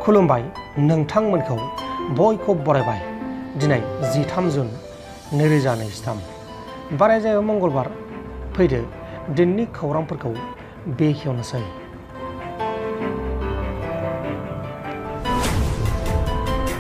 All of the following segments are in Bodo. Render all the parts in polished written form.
खुलुमबाय नोंथांमोनखौ बयखौ बरायबाय दिनै 13 जुन 2023 बाराय जायो मंगलबार फैदो दिननि खौरांफोरखौ बेखेवनोसै।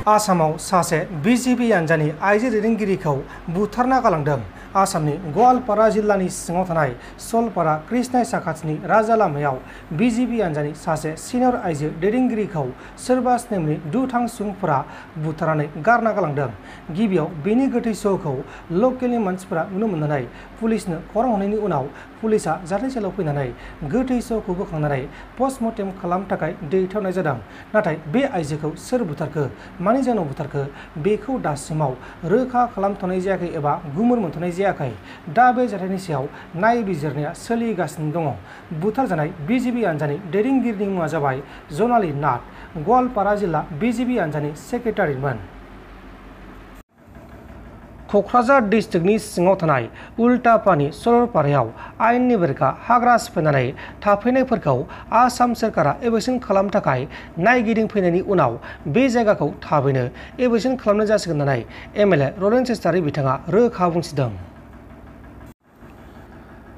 आसामाव सासे बिजेपि हानजानि आइजो दैदेनगिरिखौ बुथारना गालांदों। आसामनि गवालपारा जिल्लानि सिङाव थानाय सलपारा कृष्णाय साखाथिनि राजा लामायाव बिजेपि हानजानि सासे सिनियर आइजो दैदेनगिरिखौ सोरबा स्नेमनि दुथां सुबुंफोरा बुथारनानै गारना गालांदों। गिबियाव बेनि गोथै सह'खौ लकेलनि मानसिफोरा नुनो मोननानै पुलिसनो खौरां हरनायनि उनाव पुलिसा जाथायसालियाव फैनानै गोथै सह'खौ बोखांनानै पस्टमर्टेम खालामनो थाखाय दैथायहरनाय जादों। नाथाय बे आइजोखौ सोर बुथारखो, मानि जाहोनाव बुथारखो बेखौ दासिमाव रोखा खालामथ'नाय जायाखै एबा गुमुर मोनथ'नाय जायाखै। दा बे जाथायनि सायाव नायबिजिरनाया सोलिगासिनो दङ। बुथारजानाय बिजेपि हानजानि दैदेनगिरिनि मुङा जाबाय जनाली नाथ, गवालपारा जिल्ला बिजेपि हानजानि सेक्रेटारिमोन। क'क्राझार डिस्ट्रिक्टनि सिङाव थानाय उल्टापानि सलपारायाव आयेननि बेरेखा हाग्रा सिफायनानै थाफैनायफोरखौ आसाम सोरखारा एभेक्सन खालामनो थाखाय नायगिदिंफैनायनि उनाव बे जायगाखौ थाबैनो एभेक्सन खालामनाय जासिगोन होननानै एमएलए रलेन चेस्टारी बिथाङा रोखा बुंथिदों।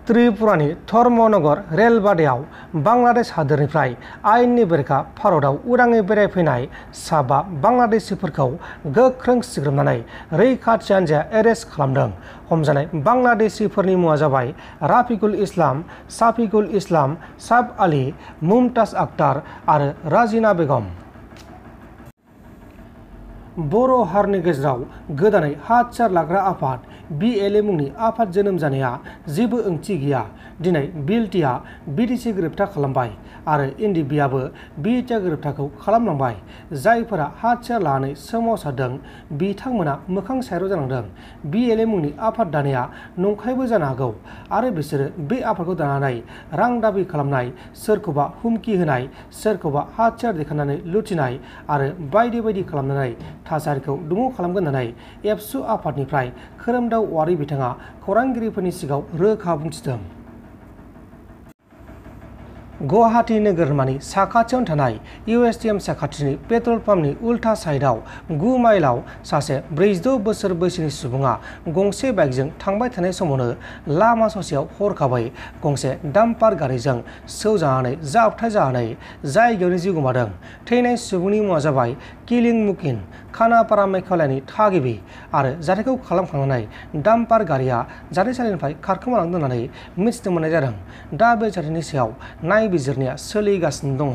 त्रिपुरानि धर्मनगर रेलबादेयाव बांलादेश हादोरनिफ्राय आयेननि बेरेखा भारतआव उदाङै बेरायफैनाय 7 बांलादेशिफोरखौ गोख्रों सिग्रोमनानै रैखाथि हानजाया एरेस्ट खालामदों। हमजानाय बांलादेशिफोरनि मुङा जाबाय राफिकुल इस्लाम, साफिकुल इस्लाम, साइफ आली, मुमताज आख्तार आरो राजिना बेगम। बर' हारिनि गेजेराव गोदानै हाथियार लाग्रा आफाद BLA मुंनि आफाद जोनोम जानाया जेबो ओंथि गैया। दिनै BLTआ BTC ग्रेप्तार खालामबाय आरो NDBआबो BTA ग्रेप्तारखौ खालामलांबाय। जायफोरा हाथियार लानानै सोमावसारदों बिथांमोना मोखां सायर जानांदों। BLA मुंनि आफाद दानाया नंखायबो जानो हागौ आरो बिसोरो बे आफादखौ दानानै रां दाबि खालामनाय, सोरखौबा हुमखि होनाय, सोरखौबा हाथियार देखायनानै लुथिनाय आरो बायदि बायदि खालामनानै थासारिखौ दुंहाव खालामगोन होननानै एबसु आफादनिफ्राय खोरोमदाव औवारी बिथाङा खौरांगिरिफोरनि सिगाङाव रोखा बुंथिदों। गुवाहाटी नोगोरमानि साखाथियावनो थानाय USTM साखाथिनि पेट्रल पाम्पनि उल्था साइडआव 9 माइलाव सासे 46 बोसोर बैसोनि सुबुङा गंसे बाइकजों थांबाय थानाय समावनो लामा ससेयाव हरखाबै गंसे डाम्पार गारिजों सौजानानै जाब्रबथाय जानानै जायगायावनो जिउ गोमादों। थैनाय सुबुंनि मुङा जाबाय किलिं मुकिन, खानापारा मेघालयनि थागिबि आरो जाथायखौ खालामखांनानै डाम्पार गारिया जाथायसालिनिफ्राय खारखोमालांदों होननानै मिथिनो मोननाय जादों। दा बे जाथायनि सायाव नायबिजिरनाया सोलिगासिनो दङ।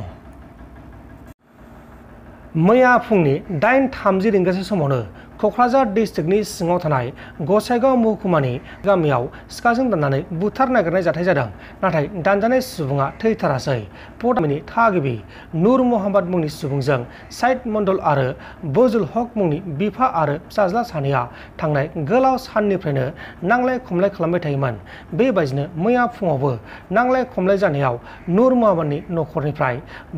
मैया फुंनि 8:30 रिंगासो समावनो क'क्राझार डिस्ट्रिक्टनि सिङाव थानाय गसाइगाव महकुमानि गामियाव सिखाजों दाननानै बुथार नागिरनाय जाथाय जादों। नाथाय दानजानाय सुबुङा थैथारासै। पदामिनि थागिबि नुर महम्मद मुंनि सुबुंजों साइद मण्डल आरो बजुल हक मुंनि बिफा आरो फिसाज्ला सानैया थांनाय गोलाव साननिफ्रायनो नांलाय खमलाय खालामबाय थायोमोन। बेबायदिनो मैया फुङावबो नांलाय खमलाय जानायाव नुर महम्मदनि न'खरनिफ्राय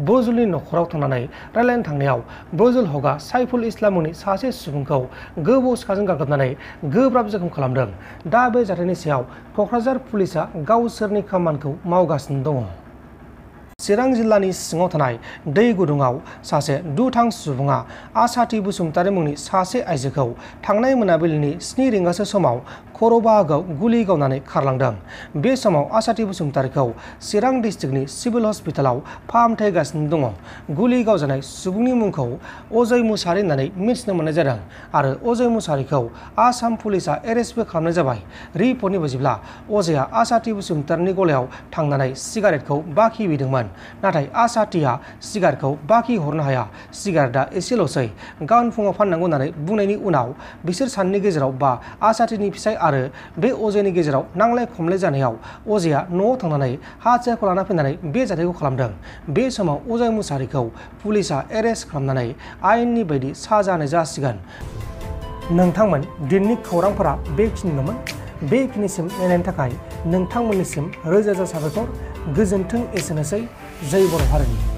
बजुलनि न'खराव थांनानै रायलायनो थांनायाव बजुल हकआ साइफुल इस्लाम मुंनि सासे सुबुंखौ गोबौ सिखाजों गाग्लोबनानै गोब्राब जखम खालामदों। दा बे जाथायनि सायाव क'क्राझार पुलिसआ गावसोरनि खामानिखौ मावगासिनो दङ। चिरां जिल्लानि सिङाव थानाय दै गुदुङाव सासे दुथां सुबुङा आसाथि बसुमतारी मुंनि सासे आइजोखौ थांनाय मोनाबिलिनि 7 रिंगासो समाव खर' बाहागोआव गुलि गावनानै खारलांदों। बे समाव आसाथि बसुमतारीखौ चिरां डिस्ट्रिक्टनि सिभिल हस्पिटालाव फाहामथाय होगासिनो दङ। गुलि गावजानाय सुबुंनि मुंखौ अजय मुसाहारि होननानै मिथिनो मोननाय जादों आरो अजय मुसाहारिखौ आसाम पुलिसआ एरेस्टबो खालामनाय जाबाय। रिपर्टनि बायदिब्ला अजयआ आसाथि बसुमतारीनि गलायाव थांनानै सिगारेटखौ बाखि बिदोंमोन। नाथाय आसाथिया सिगारेटखौ बाखि हरनो हाया, सिगारेटआ एसेल'सै, गाबोन फुङाव फाननांगौ होननानै बुंनायनि उनाव बिसोर सानैनि गेजेराव आसाथिनि फिसाय आरो बे अजयनि गेजेराव नांलाय खमलाय जानायाव अजयआ न'आव थांनानै हाथियारखौ लाना फैनानै बे जाथायखौ खालामदों। बे समाव अजय मुसाहारिखौ पुलिसआ एरेस्ट खालामनानै आयेननि बायदि साजा होनाय जासिगोन। नोंथांमोन दिननि खौरांफोरा बेखिनिल'मोन। बेखिनिसिम नायनायनि थाखाय नोंथांमोननिसिम रोजा रोजा साबायखर। गोजोन्थों। एसेनोसै। जय बर' हारिनि।